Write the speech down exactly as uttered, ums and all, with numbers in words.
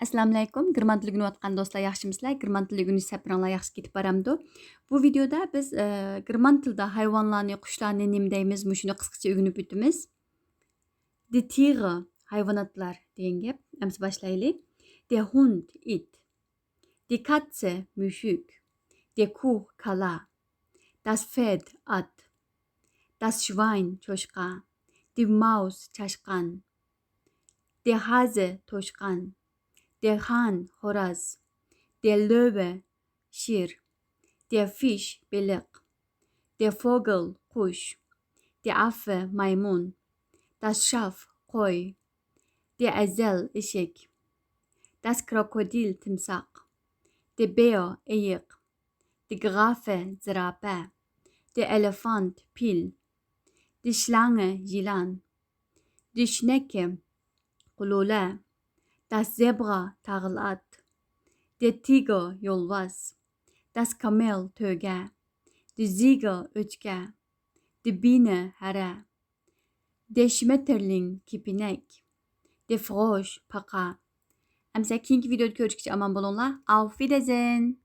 ئەسسالامۇئەلەيكۇم. گېرمان تىلى ئۆگىنىۋاتقان دوستلار ياخشىمۇسىلەر؟ گېرمان تىلى ئۆگىنىش سەپىرىڭلار ياخشى كېتىپ بارامدۇ؟ بۇ ۋىدېيودا بىز، ئە، گېرمان تىلىدا ھايۋانلارنى، قۇشلارنى نېمە دەيمىز، مۇشۇنى قىسقىچە ئۆگىنىپ ئۆتىمىز. دى تىغېر، ھايۋاناتلار دېگەن گەپ. ئەمسە باشلايلى. دە ھوند، ئىت. دى كاتزە، مۈشۈك. دە كوھ، كالا. داس فېرد، ئات. داس شۋاين، چوشقا. دى ماۋس، چاشقان. دە ھازە، توشقان. دە خان، خوراز. دە لۆۋە، شىر. دە فىش، بېلىق. دە فوگېل، قۇش. دە ئاففە، مايمۇن. داس شاف، قوي. دە ئەزەل، ئېشەك. داس كروكودىل، تىمساھ. دە بېئېر، ئېيىق. دە گىرافە، زىراپە. دە ئېلېفانت، پىل. دە شلانگە، يىلان. دە شنېككە، قۇلۇلە. داس زېبرا، تاغىل ئات. دە تىگېر، يولۋاس. داس كامېل، تۆگە. دە زىگېر، ئۆچكە. دە بىنە، ھەرە. دە شمېتتېرلىڭ، كېپىنەك. دە فروش، پاقا. ئەمسە كېيىنكى ۋىدېيودا كۆرۈشكىچە ئامان بولۇڭلار. ئاۋف ۋىدېرسېھېن!